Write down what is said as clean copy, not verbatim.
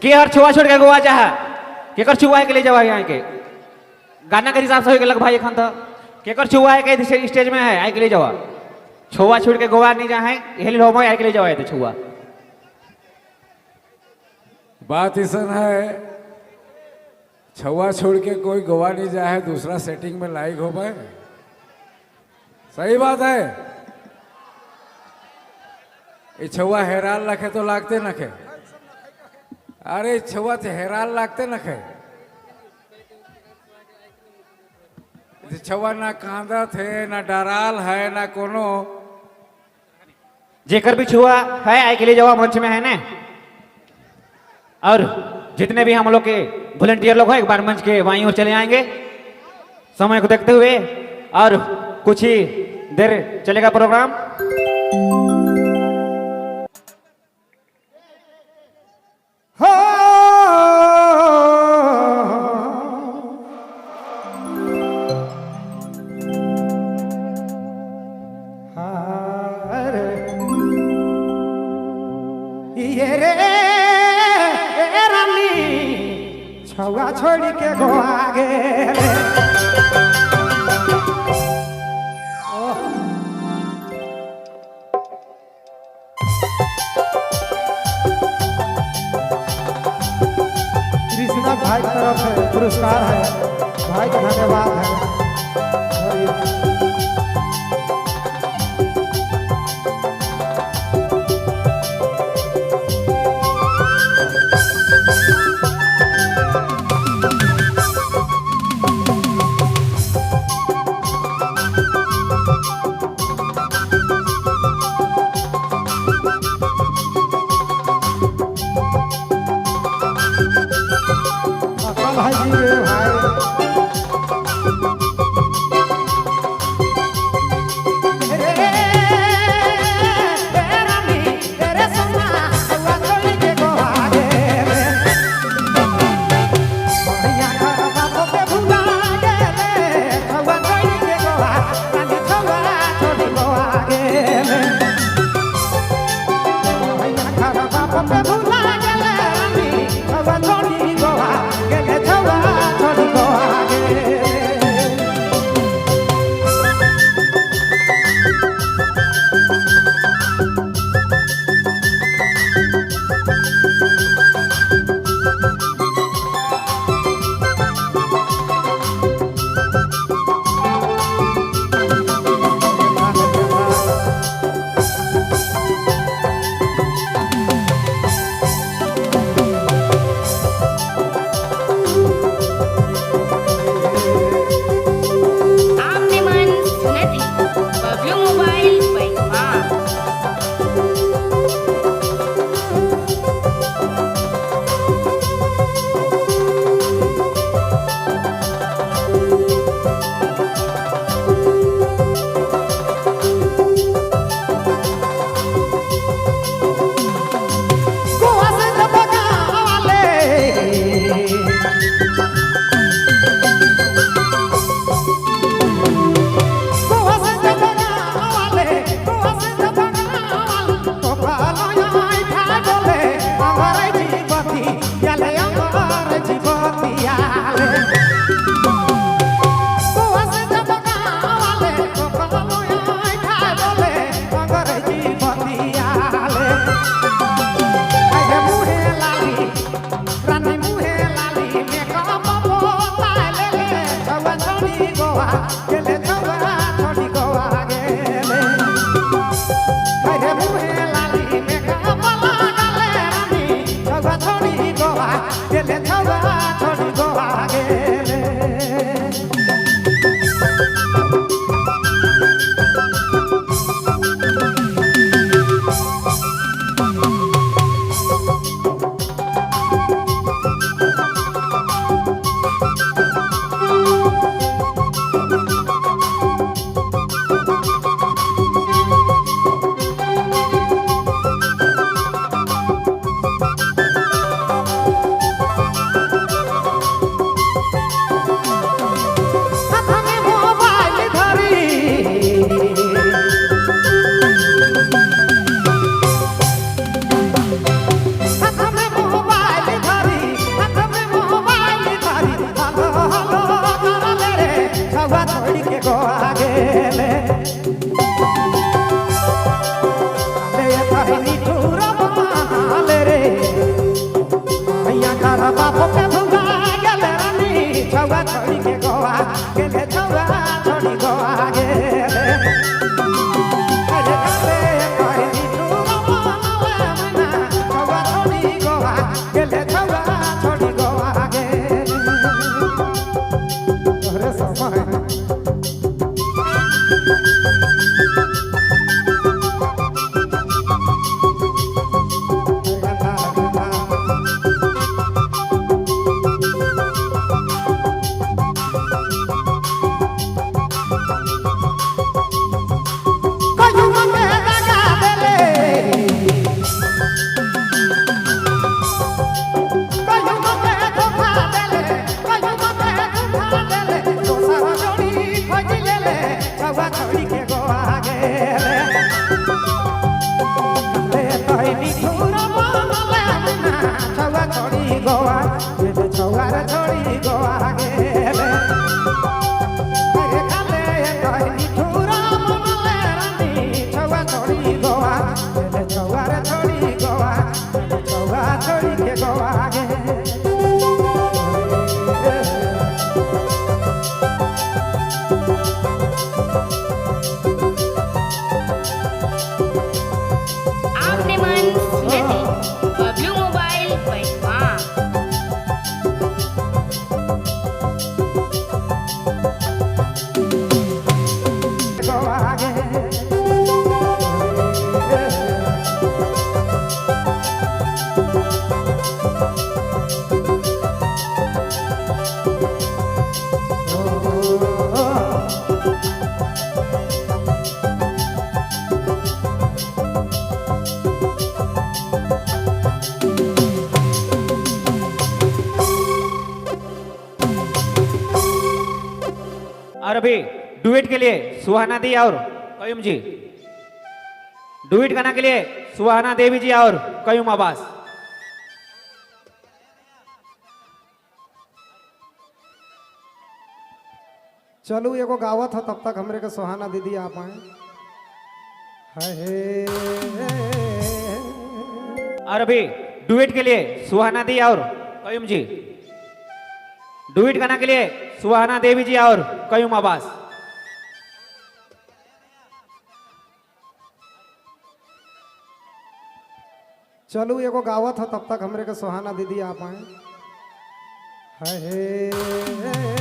के हर छुआ छोड़ के गोवा जा है, केकर छुआ है के ले जावा यहाँ के गाना के हिसाब से हो गेलक भाई। एखन तो केकर छुआ है के स्टेज में है, आइ के ले जावा। छुआ छोड़ के गोवा नहीं जा है, हेल हो आइ के ले जावा है छुआ। बात ऐसा है, छुआ छोड़ के कोई गोवा नहीं जाए, दूसरा सेटिंग में लाइक हो पाए। सही बात है। ये छुआ हेराल रखे तो लागते नखे। अरे छुआ तो हेराल लागते नखे। छुआ ना कांदा थे, ना डराल है, ना कोनो। जेकर भी छुआ है आए के लिए जवा मंच में है ना। और जितने भी हम लोग के वॉलंटियर लोग हैं एक बार मंच के वहीं ओर चले आएंगे समय को देखते हुए, और कुछ ही देर चलेगा प्रोग्राम। हो ये रे रानी छुआ छोड़ के गोवा गेले। कृष्णा भाई की तरफ है पुरस्कार है, भाई का धन्यवाद है। भाई जी रे भाई भुला गेले। बाप के भुला गेले रानी छौआ छोड़ी के गोवा गेले छौआ छोड़ी गोवा गेले। अरे काले तोय निठुर मनले मैना छौआ छोड़ी गोवा गेले छौआ छोड़ी गोवा गेले। अरे समय গোয়া ছৌয়ার ছড়ি গোয়া গেলে। আরে কালে তৈ নিঠুর মনলে রানী ছৌয়া ছড়ি গোয়া গেলে ছৌয়ার ছড়ি গোয়া গেলে ছৌয়া ছড়ি কে গোয়া গেলে। आपने मन सुने थे बबलू मोबाइल पैठवा। गोवा गेले। और अभी डुएट के लिए सुहाना दी और कयूम जी, डुएट गाना के लिए सुहाना देवी जी और कयूम अब्बास। चलू एगो गावत हो तब तक हमरे के सोहाना दीदी आ पाए हे। और अभी डुएट के लिए सुहाना दी और कयूम जी, डुएट गाना के लिए सुहाना देवी जी और कयूम अब्बास। चलू एगो गावत हो तब तक हमरे के सोहाना दीदी आ पाए हे।